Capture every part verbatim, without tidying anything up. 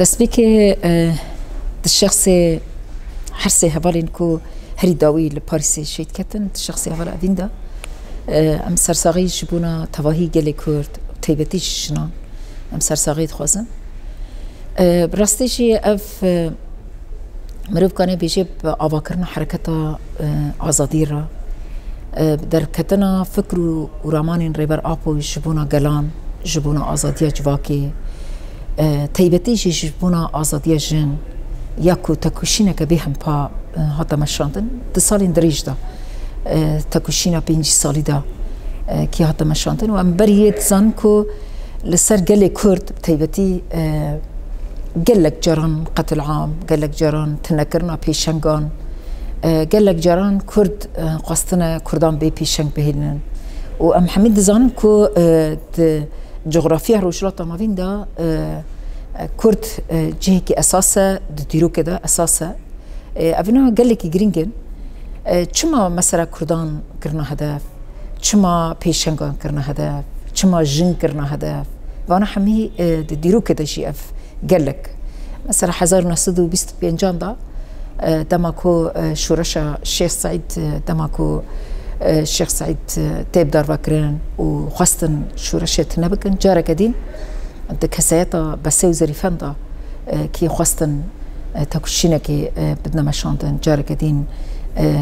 Destpêkê, e, di şexsê her sê hevalên ku herî dawî li Parîsê şehîd ketin, di şexsê hevala evîn de, e, em sersaxî ji bona tevahî gelê Kurd, taybetî jî jinan, em sersaxî dixwazin. E, bi rastî jî ev, e, mirov kane bêje bi avakirina hereketa, e, azadî re, e, bi derketina fikr û, û ramanên Rêber Apo ji bona gelan, ji bona azadiya civakê, e, taybetî jî ji bona azadiya jin, ya ku tekoşîneke bê hempa, e, hate meşandin, di salên dirêj de, e, tekoşîna pêncî salî de, e, kî hate meşandin û em berî yê dizanin ku li ser gelê Kurd bi taybetî, e, gelek caran qetilam, gelek caran tunekirina pêşengan, e, gelek caran Kurd, e, xwestine Kurdan bê pêşeng bihêlin. Û em hemî dizanin ku, e, di coxrafiya Rojhilata Navîn de, e, e, Kurd, e, cihekî esas e, di dîrokê de esas e. E, evîna gelekî girîng in. E, çima mesela Kurdan kirine hedef? Çima pêşengan kirine hedef? Çima jin kirine hedef? Vana hemî, e, di dîrokê de jî ev gelek. Mesela hezar û neh sed û bîst û pêncan de, e, dema ku, e, şoreşa Şêx Seîd, e, dema ku, e, Şêx Seîd, e, tê bi darvekirin û xwestin şoreşê tune bikin, careke din di kesayeta Besê û Zerîfen de, e, kî xwestin, e, tekoşînekê, e, bidine meşandin, careke din, e,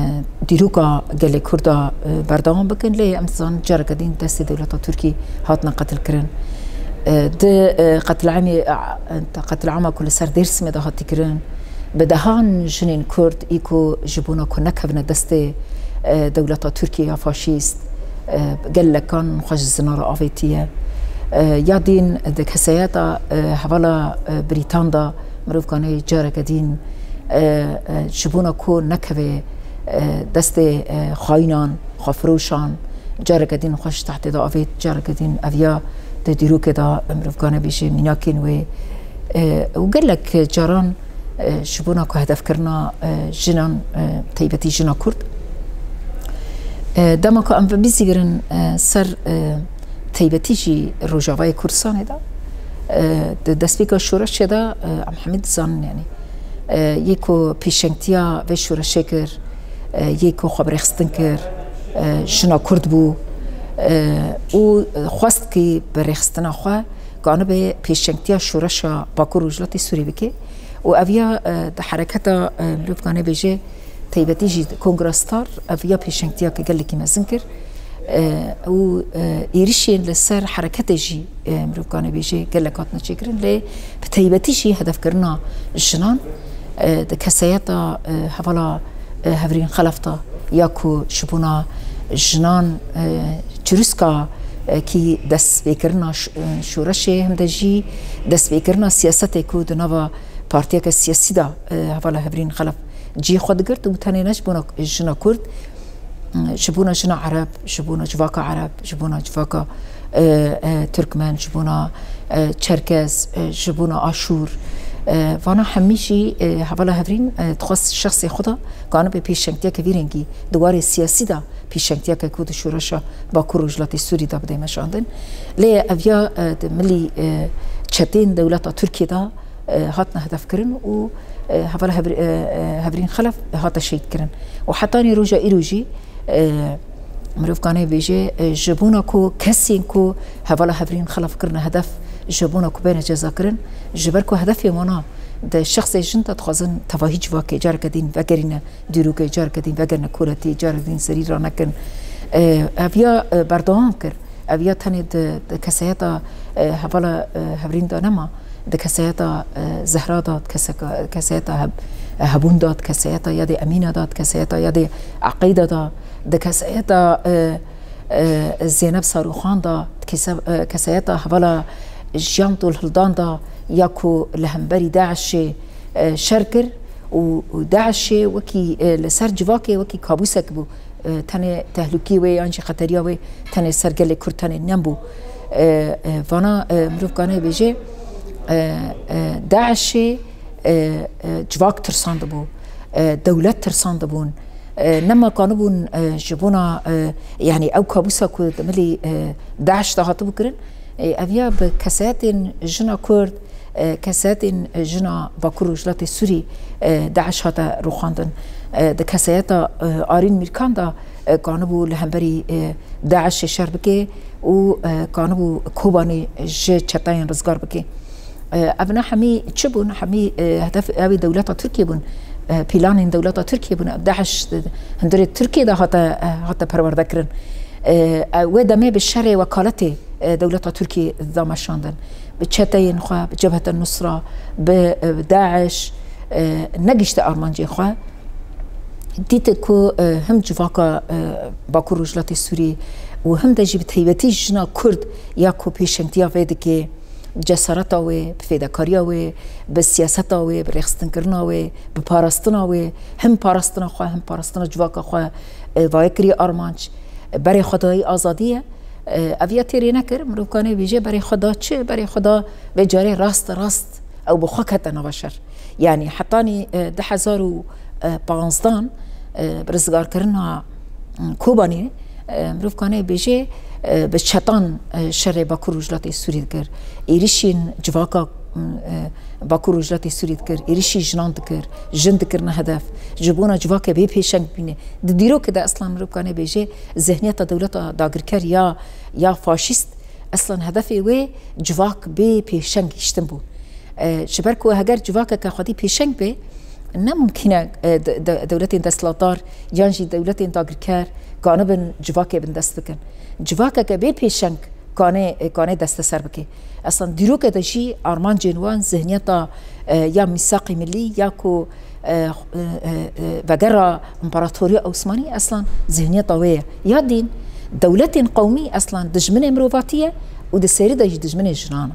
dîroka gelê Kurda, e, berdewam bikin, lê em dizanin careke din destê dewleta Tirkî hatine qetilkirin. E, di, e, qetilamê, e, qetilama ku li ser Dêrsimê de hatî kirin, bi dehan jinên Kurd î ku ji bona ku nekevine destê, e, dewleta Tirkiyê ya faşîst, e, gelekan xwe ji zina re avêtiye. E, ya din di kesayeta, e, hevala, e, Brîtan de mirov kane careke din, e, e, ji bona ku nekeve, e, destê, e, xayînan, xwefiroşan, careke din xwe ji tehtê de avêt, careke din eviya di dîrokê de mirov kane bêje mînakên wê. E, û gelek caran, e, ji bona ku hedefkirina, e, jinan, e, taybetî jina Kurd. E, dema ku em ve bîzîvirin, e, ser, e, taybetî jî Rojavayê Kurdistanê de, e, di destpêka şoreşê de, e, em hemî dizanin, yanî, e, yê ku pêşengtiya vê şoreşê kir, e, yê ku xwe bi rêxistin kir, e, jina Kurd bû, e, û xwest kî bi rêxistina xwe kanibe pêşengtiya şoreşa Bakur Rojhilatê Sûrî bike. Û ev ya, e, di hereketa, e, mirov kane bêje, taybetî jî Kongra Star, ev ya pêşengtiyeke gelekî mezin kir. E, û, e, êrişên li ser hereketê jî, e, mirov kane bêje gelek hatine çêkirin, lê bi taybetî jî hedefkirina jinan, e, di kesayeta, e, hevala, e, Hevrîn Xelef de ya ku ji bona jinan, e, çirûska, e, kî destpêkirina ş-, e, şoreşê, hem de jî destpêkirina siyasetê ku di nava partiyeke siyasî de, e, hevala Hevrîn Xelef cihê xwe digirt û tenê ne ji bona jina Kurd, e, ji bona jina Ereb, ji bona civaka Ereb, ji bona civaka, e, e, Tirkmen, ji bona, e, Çerkez, e, ji bona Aşûr. E, vana hemî jî, e, hevala Hevrîn, e, dixwest şexsê xwe de kanibe pêşengtiyeke vî rengî di warê siyasî de pêşengtiyeke ku di şoreşa Bakur Rojhilatê Sûrî de bide meşandin. Lê ev ya, e, di milî, e, çetên dewleta Tirkiyê de, e, hatine hedefkirin û, e, hevala Hevr-, e, e, Hevrîn Xelef hate şehîdkirin. Û hetanî roja îro jî, e, mirov kane bêje, e, ji bona ku kesên ku hevala Hevrîn Xelef kirine hedef, ji bona ku bêne cezakirin, ji ber ku hedefê wana di şexsê jin de dixwazin tevahî civakê careke din vegerîne dîrokê, careke din vegerine koletî, careke din serî ranekin. E, ev ya, e, berdewam kir. Ev ya tenê di, di kesayeta, e, hevala, e, Hevrîn de nema, di kesayeta, e, Zehra de, di keseka-, kesayeta Heb-, Hebûn de, di kesayeta yadê Emîne de, di kesayeta yadê Eqîde de, di kesayeta, e, e, Zeynep Sarûxan de, di kese-, e, kesayeta hevala Jiyan Tolhildan de, ya ku li hemberî DAIŞê, e, şer kir û, û DAIŞê wekî, e, li ser civakê wekî kabûsek bû. E, tenê tehlûkî wê yan jî xeteriya wê tenê ser gelê Kurd tenê nebû. E, e, vana, e, mirov kane bêje, e, e, DAIŞê, e, e, civak tirsandibû, e, dewlet tirsandibûn. E, nema kanibûn, e, ji bona, e, yanî ew kabûsa ku di milî, e, DAIŞ de hatibû kirin, E, ev ya bi kesayetên jina Kurd, e, kesayetên jina Bakur Rojhilatê Sûrî, e, DAIŞ hate rûxandin. E, di kesayeta, e, Arîn Mîrkan de, e, kanibû li hemberî, e, DAIŞê şer bike û, e, kanibû Kobanê ji çeteyên rizgar bike. E, ev ne hemî çi bûn? Hemî, e, hedef ew ê dewleta Tirkiyê bûn. E, planên dewleta Tirkiyê bûn. DAIŞ di hundirê Tirkiyê de hate, e, hate perwerde kirin. E, e, wê demê bi şerê wekaletê, e, dewleta Tirkiyê da meşandin. Bi çeteyên xwe, bi Cebhete Nusra, bi, e, DAIŞ, e, negihişte armancên xwe. Dîte ku, e, him civaka, e, Bakur Rojhilatê Sûrî û him de jî bi taybetî jina Kurd ya ku pêşengtiya vê dike, bi cesareta wê, bi fêdekariya wê, bi siyaseta wê, bi rêxistinkirina wê, bi parastina wê, him parastina xwe, him parastina civaka xwe, e, vayê kiriye armanc. E, berê xwe dayî azadiyê. E, ev ya têrê nekir, mirov kanê bêje berê xwe da çi? Berê xwe da vê carê rast rast ew bi xwe kete nava şer. Yanî hetanî, e, du hezar û panzdan, e, bi rizgarkirina, m, Kobanê, e, mirov kanê bêje, e, bi çetan, e, şerê Bakur Rojhilatê Sûrî dikir. Êrişên civaka, m, e, Bakur Rojhilatê Sûrî dikir. Êrişî jinan dikir. Jin dikirine hedef. Ji bona civakê bê pêşeng bîne. Di dîrokê de eslan mirov kanê bêje zihniyeta dewleta dagirker ya, ya faşîst eslan hedefê wê civak bê pêşeng hiştin bû. E, ji ber ku heger civakeke xwedî pêşeng bê, ne mumkîn e, e, de-, de-, dewletên desthilatdar yan jî dewletên dagirker kanibin civakê bindest bikin. Civakeke bê pêşeng kanê, e, kanê desteser bike. Eslan dîroke de jî armancên wan zihniyeta, e, ya mîsaqê milî ya ku, e, e, e, e, vegera împaratoriya Osmanî eslan zihniyeta wê ye. Ya dîn, dewletên qewmî eslan dijminê mirovatî ye û di serî de jî dijminê jinan e.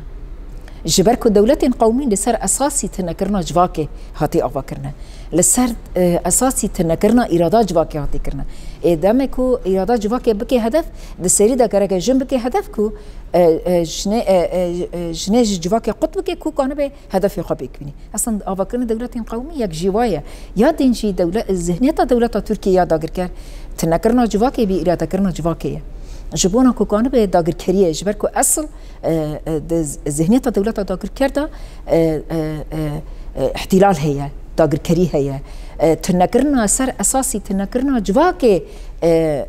Ji ber ku dewletên qewmî li ser esasî tinekirina civakê hatî avakirine. Li ser, e, esasî tinekirina îrada civakê hatî kirine. Ê demê ku îrada civakê bike hedef, di serî de gereke jin bike hedef ku, e, e, jinê, e, e, e, jinê ji civakê qut bike ku kanibe hedefê xwe pêk bînî. Eslan avakirina dewletên qewmî yek jî wa ye. Ya din jî dewle-, zihniyeta dewleta Tirkiyê ya dagirker, tinekirina civakê bî îradekirina civakê ye. Ji bona ku kanibe dagirkeriyê, ji ber ku esil, e, e, di z-, zihniyeta dewleta dagirker de, e, e, e, e, îhtîlal heye, dagirkerî heye. E, tinekirina ser esasî tinekirina civakê, e, e,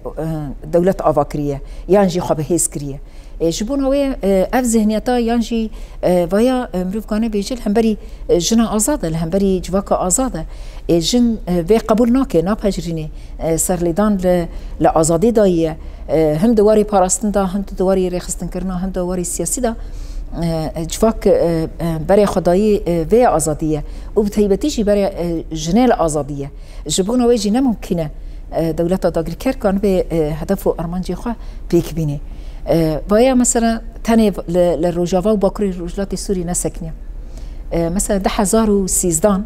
dewlet ava kiriye, yan jî xwe bi hêz kiriye. E, ji bona wê, e, ev zihniyeta yan jî, e, vaya, e, mirov kane bêje li hemberî, e, jina azad e, li hemberî civaka azad e. E, jin, e, vê qebûl nake, napejirîne. E, serlêdan li, li azadî dayî ye. E, him di warê parastin de, him di warê rêxistinkirina, him di warê siyasî de, e, e, civak, e, e, berê xwe dayî, e, vê azadî ye. Û bi taybetî jî berê, e, jinê li azadî ye. Ji bona wê jî ne mumkîn e, e, dewleta dagirker kanibe, e, hedef û armancê xwe pêk bîne. E, vaya mesela tenê li, li Rojava û Bakurê Rojhilatê Sûrî nesekiniye. E, mesela du hezar û sîzdan,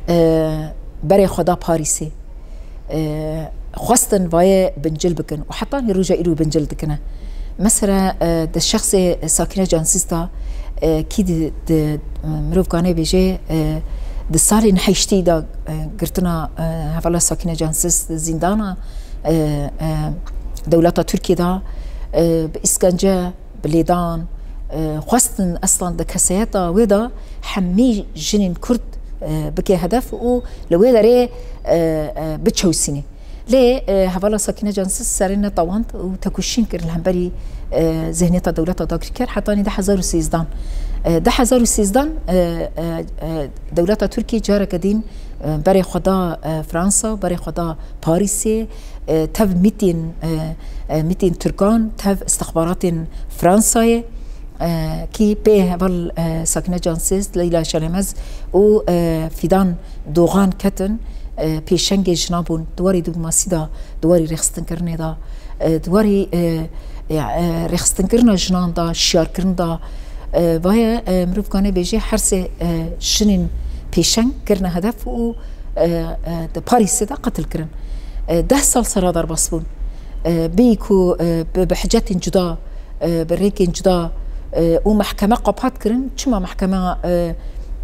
e, berê xwe da Parîsê. E, xwestin vayê bincil bikin û hetanî roja îro bincil dikine. Mesela, e, di şexsê Sakîne Cansîz de, e, kî di, di, e, mirov kane bêje, e, di salên heştî de, e, girtina, e, hevala Sakîne Cansîz di zîndana, e, e, dewleta Tirkiyê de, e, bi îskence, bi lêdan, e, xwestin eslan di kesayeta wê de hemî jinên Kurd, e, bike hedef û li wê derê, e, e, biçewsîne. Lê, e, hevala Sakîne Cansîz serê netewand û tekoşîn kir li hemberî, e, zihniyeta dewleta dagirker hetanî du hezar û sîzdan. E, du hezar û sîzdan, e, e, e, dewleta Tirkiyê careke din, e, berê xwe da, e, Fransa, berê xwe da Parîsê, e, tev mîtên, e, e, mîtên Tirkan, tev istixbaratên Fransayê, e, kî pê heval, e, Sakîne Cansîz, Leyla Şelemez û, e, Fîdan Dogan ketin, e, pêşengê jinan bûn di warê dîplomasî de, di warê rêxistinkirinê de, e, di warê, e, e, e, rêxistinkirina jinan de, şiyarkirin de, e, vaye, e, mirov kane bêje her sê, e, jinên pêşeng kirine hedef û, e, e, di Parîsê de qetil kirin. E, deh sal sera derbas bûn. E, bêyî ku, e, bi, bi hicetên cuda, e, bi rêkên cuda, e, û mehkeme qapat kirin. Çima mehkeme, e,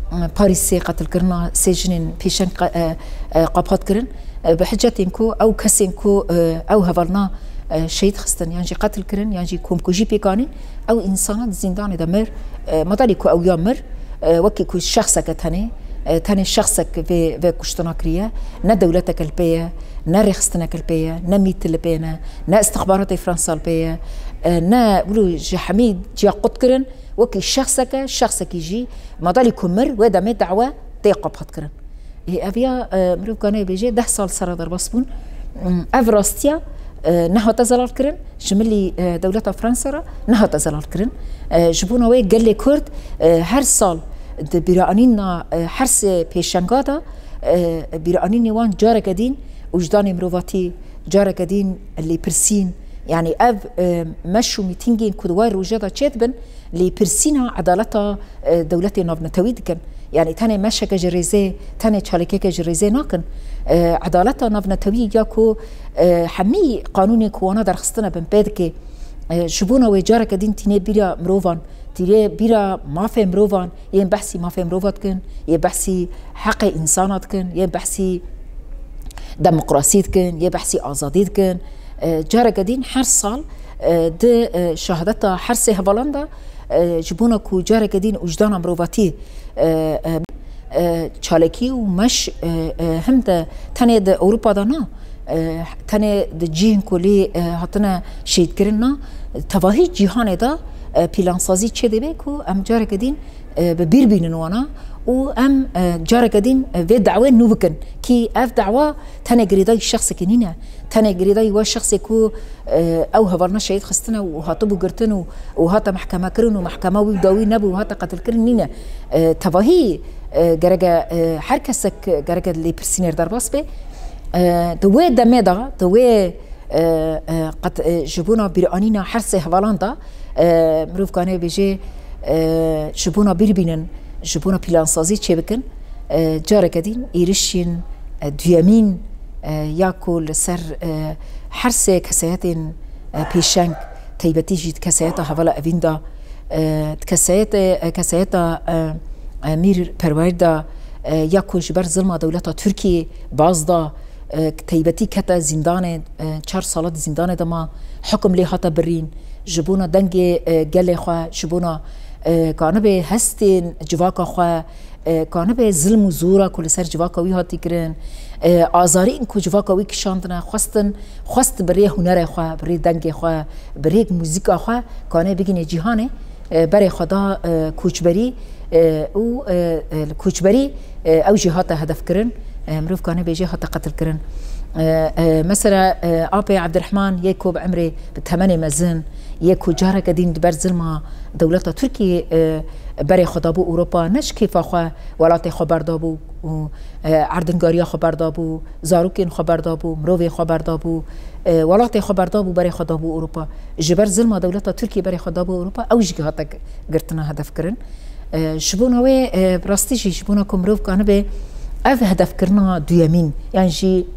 Parîsê qetilkirina sê jinên pêşeng qa-, e, e, qapat kirin? E, bi hicetên ku ew kesên ku, e, ew hevalna e, şehîd xistin, yan jî qetil kirin, yan jî komkujî pêk anîn, ew însana di zîndanê de mir, e, madalî ku ew ya mir, e, wekî ku şexseke tenê, e, tenê şexsek vê, vê kuştina kiriye, ne dewleteke li pê ye, ne rêxistineke li pê ye, ne mît li pê ne, ne istixbaratê Fransa li pê ye, e, ne wilo ji hemî ciya qut kirin, wekî şexseke, şexsekî jî madalî ku mir, wê demê dawe tê qapatkirin. Ê, ev ya, e, mirov kane bêje deh sal sera derbas bûn. Mm, ev rastiya, e, nehate zelal kirin, ji milî, e, dewleta Fransa re nehate zelal kirin. E, ji bona wê gelê Kurd, e, her sal di bîranîna, e, her sê pêşenga de, e, bîranînê wan careke dîn wijdanê mirovatî, careke dîn lêpirsîn, yanî ev, e, meş û mîtîngên ku di wê roje de çêdibin, lêpirsîna edaleta, e, dewletê navnetewî dikin. Yanî tenê meşeke ji rêzê, tenê çalakiyeke ji rêzê nakin. E, edaleta navnetewî ya ku, e, hemî qanûnên ku wana derxistine bin pê dike. E, ji bona wê careke din tînê bîra mirovan, tînê bîra mafê mirovan, yên behsî mafê mirova dikin, yên behsî heqê însana dikin, yên behsî demokrasî dikin, yên behsî azadî dikin. E, careke din her sal, e, di, e, şehadeta her sê hevalan de, e, ji bona ku careke din wijdana mirovatî, e, e, e, çalakî û meş, e, e, him de tenê di Ewropa de na, e, tenê di cihên ku lê, e, hatine şehîdkirin na, tevahî cîhanê de, e, plansazî çê dibe ku em careke din, e, bi bîr bînin wana û em, e, careke din, e, vê dawê nû bikin. Kî ev dawa tenê girêdayî şexsekî nîne. Tenê girêdayî we şexsê ku, e, ew hevalna şehîd xistine û hatibû girtin û, û hate mehkeme kirin û mehkema wî dawî nebû û hate qetilkirin nîne. E, tevahî, e, gereke, e, her kesek gereke lêpirsînê derbas be. E, di wê demê de, di wê, e, e, qet-, e, ji bona bîranîna her sê hevalan de, e, mirov kane bêje, e, ji bona bîr bînin, ji bona plansazî çêbikin, e, careke din êrişên, e, duyemîn, e, ya ku li ser, e, her sê kesayetên, e, pêşeng, taybetî jî di kesayeta hevala evîn de, e, di kesayete, e, kesayeta, e, e, Mîr Perwer de, e, ya ku ji ber zilma dewleta Tirkiyê baz da, e, taybetî kete zîndanê, e, çar sala di zîndanê de ma, hukum lê hate birîn, ji bona dengê, e, gelê xwe, ji bona, e, kanibe hestên civaka xwe, e, kanibe zilm û zora ku li ser civaka wî hatî kirin, e, azarîn ku civaka wî kişandine, xwestin, xwest bi rê hunerê xwe, bi rê dengê xwe, bi rê muzîka xwe, kane bigîne cîhanê, e, berê xwe da, e, koçberî, e, û, e, e, li koçberî, e, ew jî hate hedefkirin, e, mirov kane bêje hate qetilkirin. E, e, mesela, e, apê Ebdirehman yê ku bi emrê, bi temenê mezin, yê ku careke din di ber zilma dewleta Tirkiyê, e, berê xwe dabû Ewropa, ne ji kêfa xwe welatê xwe berdabû û, e, erdingariya xwe berdabû, zarokên xwe berdabû, mirovên xwe berdabû, e, welatê xwe berdabû, berê xwe dabû Ewropa. Ji ber zilma dewleta Tirkiyê berê xwe dabû Ewropa, ew jî hate girtina hedefkirin. E, ji bona wê, e, bi rastî jî ji bona ku mirov kanibe ev hedefkirina duyemîn, yan jî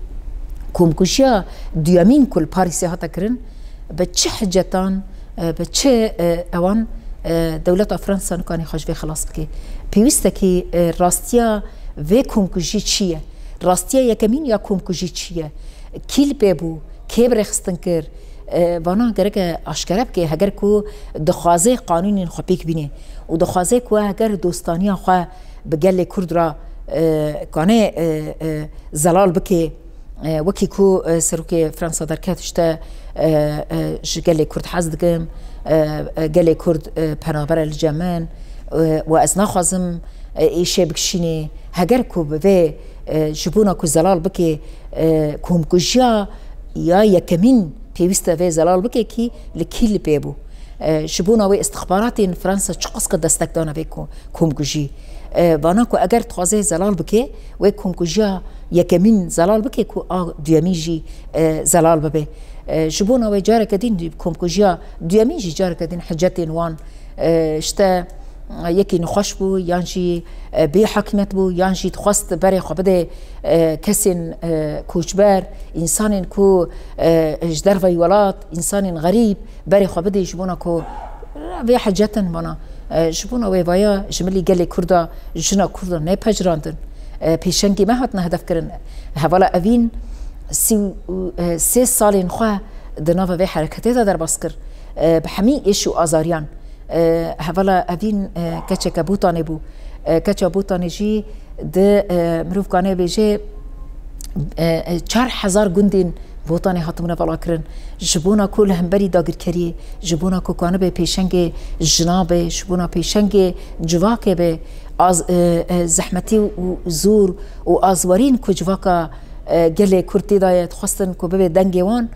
komkujiya duyemîn ku li Parîsê hate kirin, bi çi hicetan, e, bi çi, e, ewan, e, dewleta Fransa nikane xwe ji vê xilas bike. Pêwîstekî, e, rastiya vê komkujî çi ye? Rastiya yekemîn ya komkujî çi ye? Kî li pê bû? Kê bi rêxistin kir? E, vana gereke aşkere bike, heger ku dixwaze qanûnên xwe pêk bîne û dixwaze ku heger dostaniya xwe bi gelê Kurd re, e, kane, e, e, zelal bike, e, wekî ku, e, serokê Fransa derket, işte, e, e, ji gelê Kurd hez dikim, e, e, gelê Kurd, e, penaber e li cem min, e, û ez naxwazim, e, êşê bikişînê. Heger ku bi vê, e, ji bona ku zelal bike, e, komkujiya ya yekemîn pêwîst e vê zelal bike kî li kî li pê bû. E, ji bona wê istixbaratên Fransa çiqas qe destek dane vê ko-, komkujî. E, vana ku eger dixwaze zelal bike, wê komkujiya yekemîn zelal bike ku a duyemîn jî, e, zelal bibe. E, ji bona wê careke din komkujiya duyemîn jî careke din hicetên wan, e, işte, yekî nexweş bû, yan jî, e, bê hakimiyet bû, yan jî dixwest berê xwe bide, e, kesên, e, koçber, însanên ku, e, ji derveyî welat, însanên xerîb, berê xwe bidê ji bona ku vê hecetin bana, e, ji bona wê vaya ji milî gelê Kurda, jina Kurda nepejirandin. E, pêşengê me hatine hedef kirin. Hevala evîn sî û, e, sê salên xwe Di nava vê hereketê de derbas kir. E, bi hemî êş û azariyan. E, hevala Evîn, e, keçeke Botanê bû. E, keça Botanê jî di, e, mirov kane bêje, e, e, çar hezar gundên Botanê hatibûne valakirin. Ji bona ku li hemberî dagirkeriyê, ji bona ku kanibe pêşengê jinan be, ji bona pêşengê civakê be, az, e, e, zehmetî û zor û azwarîn ku civaka, e, gelê Kurd tê de ye, dixwestin ku bibe dengê wan,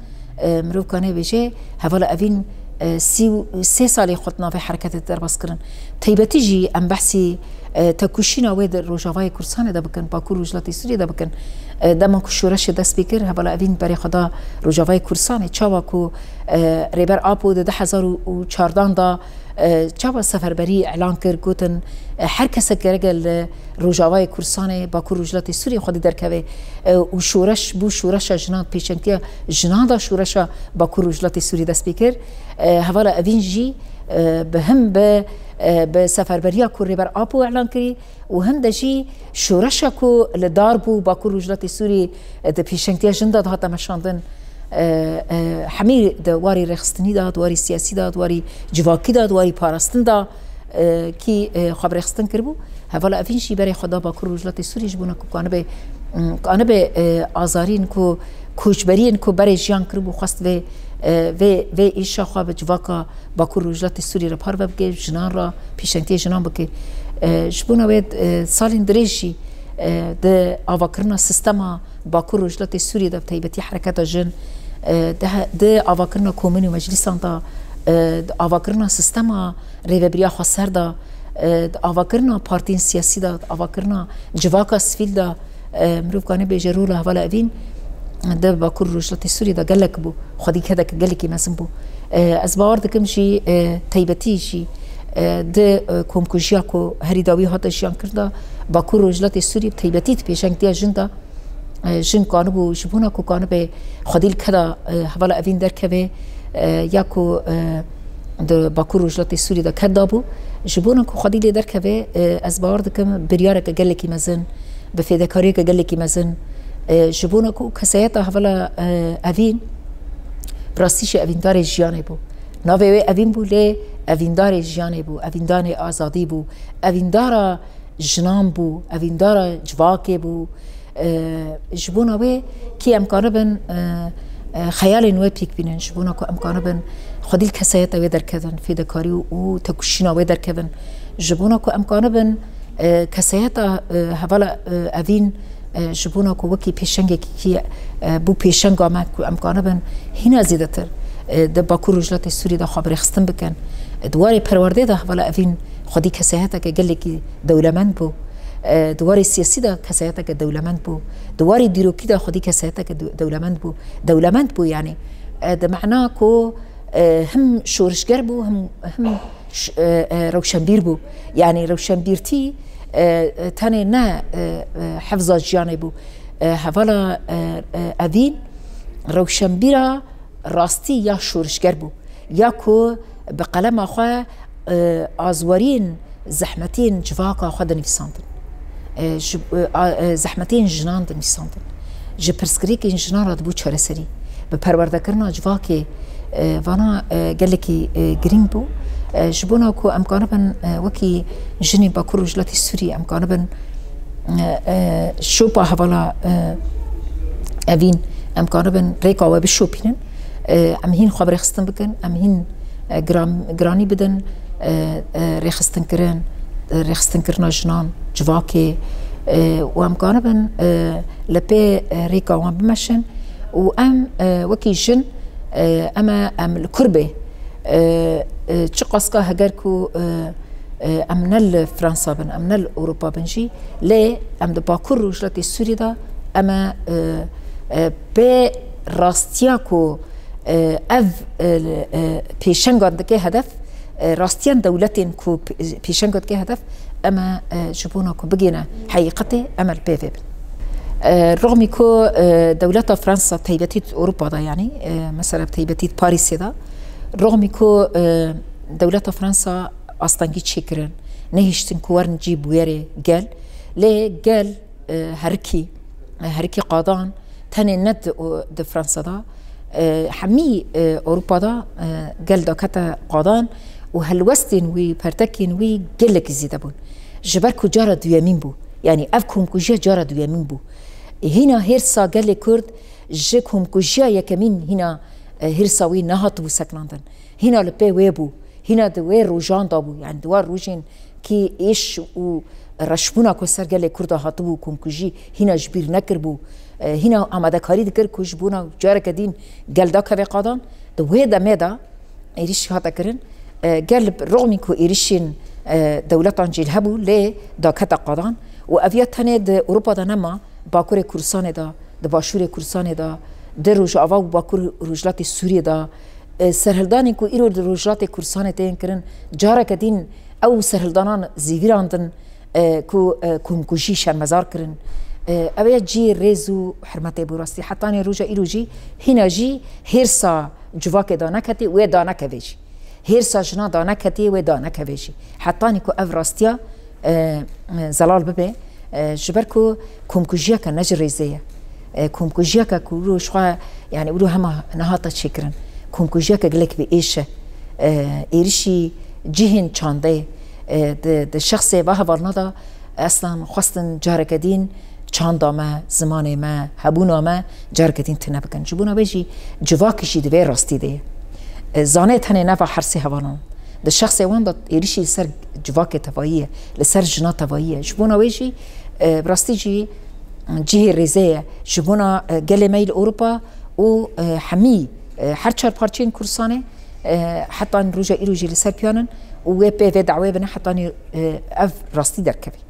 e, mirov kane bêje, hevala Evîn, e, sî û sê salê xwe di navê hereketê de derbas kirin. Taybetî jî em behsî, e, tekoşîna wê di Rojavayê Kurdistanê de bikin, Bakur Rojhilatê Sûriyê de bikin. E, dema ku şoreşê dest pê kir, hevala Evîn berê xwe da Rojavayê Kurdistanê. Çawa ku, e, Rêber Apo di du hezar û çardan de, e, çawa seferberî îlan kir, gotin, e, her kesek gerek e li Rojavayê Kurdistanê, Bakur Rojhilatê Sûriyê xwedî derkeve, e, û şoreş bû, şoreşa jinan, pêşengtiya jinan da şoreşa Bakur Rojhilatê Sûriyê dest pê kir. E, hevala Evîn jî, e, bi him bi, e, bi seferberiya ku Rêber Apo îlan kirî û him de jî şoreşa ku li dar bû Bakur Rojhilatê Sûriyê, e, di pêşengtiya jin de dihate meşandin, e, e, hemî di warî rêxistinî de, di warî siyasî de, di warî civakî de, di warî parastin de, e, kî, e, xwe bi rêxistin kiribû. Hevala Evîn jî berê xwe da Bakur Rojhilatê Sûriyê ji bona ku kanibe, m, kanibe, e, azariyên ku koçberiyên ku berê jiyan kiribû xwest vê, e, vê, vê êşa xwe bi civaka Bakur Rojhilatê Sûriyê re parve bike, jinan re pêşengtiyê jinan bike. E, ji bona wê, e, salên dirêj jî, e, di avakirina sîstema Bakur Rojhilatê Sûriyê de bi taybetî hereketa jin, e, di he-, di avakirina komîn û meclîsan de, e, di avakirina sîstema rêvebiriya xweser de, e, di avakirina partiyên siyasî de, di avakirina civaka sivîl de, e, mirov kane bêje rola hevala Evîn di Bakur Rojhilatê Sûriyê de gelek bû. Xwedî kedeke gelekî mezin bû. E, ez bawer dikim jî, e, taybetî jî, e, di, e, komkujiya ku herî dawî hate jiyan kirin de Bakur Rojhilatê Sûriyê bi taybetî di pêşengtiya jin de, e, jin kanibû ji bona ku kanibe xwedî li keda, e, hevala Evîn derkeve, e, ya ku, e, di Bakur Rojhilatê Sûriyê de ked dabû. Ji bona ku xwedî lê derkeve, e, ez bawer dikim biryareke gelekî mezin, bi fêdekariyeke gelekî mezin, e, ji bona ku kesayeta hevala, e, Evîn bi rastî jî evîndarê jiyanê bû. Navê wê Evîn bû, lê evîndarê jiyanê bû, evîndarê azadî bû, evîndara jinan bû, evîndara civakê bû. E, ji bona wê kî em kanibin, e, e, xeyalên wê pêk bînin, ji bona ku em kanibin xwedî li kesayeta wê derkevin, fêdekarî û tekoşîna wê derkevin. Ji bona ku em kanibin, e, kesayeta, e, hevala, e, Evîn, e, ji bona ku wekî pêşengekî, e, bû pêşenga me ku em kanibin hîna zêdetir, e, di Bakur Rojhilatê Sûriyê de xwe bi rêxistin bikin. E, di warê perwerdê de hevala Evîn xwedî kesayeteke gelekî dewlemend bû. E, di warê siyasî de kesayeteke dewlemend bû. Di warê dîrokî de xwedî kesayeteke dew-, dewlemend bû. Dewlemend bû, yanî, e, di mena ku, e, him şorişger bû, him, him ş-, e, e, rewşenbîr bû. Yanî rewşenbîrtî, e, e, tenê ne, e, e, hefza jiyanê bû. E, hevala, e, e, Evîn rewşenbîra rastî ya şorişger bû, ya ku bi qelema xwe, e, azwariyên zehmetiyên civaka xwe dinivîsandin. E, ji, e, a, e, zehmetiyên jinan dinivîsandin. Ji pirsgirêkên jinan re dibû çareserî. Bi perwerdekirina civakê, e, vana, e, gelekî, e, girîng bû. E, ji bona ku em kanibin, e, wekî jinên Bakur Rojhilatê Sûriyê em kanibin, e, e, şopa hevala, e, Evîn, em kanibin rêka we bişopînin. E, em hîn xwe bi rêxistin bikin, em hîn, e, giran-, giranî bidin, e, e, rêxistinkirin, e, rêxistinkirina jinan, civakê, e, û em kanibin, e, li pê, e, rêka wan bimeşin û em, e, wekî jin, e, em e, em li kur bê, e, e, çiqaska heger ku, e, e, em ne li Fransa bin, em ne li Ewropa bin jî, lê em di Bakur Rojhilatê Sûriyê de em e, e, e, bê rastiya ku, e, ev, e, e, pêşengan dike hedef, e, rastiyan dewletên ku p-, pêşengan dike hedef, em e, e, ji bona ku bigêne heqîqetê, em e li pê vê bin. E, rixmî ku, e, dewleta Fransa, taybetî di Ewropa de, yanî, e, mesela taybetî di Parîsê de, rixmî ku, e, dewleta Fransa astengî çêkirin, nehiştin ku werin cî bûyerê gel, lê gel, e, herikî, e, herikî qadan tenê ne di, o, di Fransa de, E, hemî, e, Ewropa de, e, gel dakete qadan û helwestên wî, pertekên wî gelekî zêde bûn. Ji ber ku cara duyemîn bû. Yanî ev komkujiya cara duyemîn bû. E, hîna hêrsa gelê Kurd ji komkujiya yekemîn hîna, e, hêrsa wî nehatibû sekinandin. Hîna li pê wê bû. Hîna di wê rojan de bû. Yanî di wan rojên kî êş û reşbûna ku ser gelê Kurda hatibû, komkujî hîna ji bîr nekiribû. E, hîna amadekarî dikir ku ji bona careke dîn gel dakeve qadan. Di wê demê de êrîş hate kirin. E, gel rixmî ku êrîşên, e, dewletan cîl hebû, lê dakete qadan. Û ev ya tenê di Ewropa de nema, Bakurê Kurdistanê de, di Başûrê Kurdistanê de, di Rojava û Bakur Rojhilatê Sûriyê de, e, serhildanên ku îro di Rojhilatê Kurdistanê tên kirin, careke dîn ew serhildanan zîvirandin, e, ku, e, komkujî şermezar kirin. E, ew ya cihê rêz û hurmetê bû rastî. Hetanî roja îro jî hîna jî hêrsa civakê daneketê, wê danekevê jî. Hêrsa jina daneketê, wê danekevê jî. Hetanî ku ev rastiya, e, e, zelal bibe, e, ji ber ku komkujiyeke ne ji rêzê ye. E, komkujiyeke ku wilo ji xwe, yanî wilo hema nehate çêkirin. Komkujiyeke gelek bi êş e. E, êrişî cihên çandê, e, di, di şexsê va hevalna de eslan xwestin careke dîn çanda me, zimanê me, hebûna me careke dîn tune bikin. Ji bona wê jî civakî jî di vê rastî de ye. E, zanê tenê neva her sê hevalan. Di şexsê wan de êrişî li ser civakê tevayî ye, li ser jina tevayî ye. Ji bona wê jî, e, bi rastî jî cihê rêzê ye. Ji bona, e, gelê me yê li Ewropa û, e, hemî, e, her çar parçeyên Kurdistanê, e, heta roja îro jî li ser piyan in û wê pê vê dawê bine hetanî, e, ev rastî derkeve.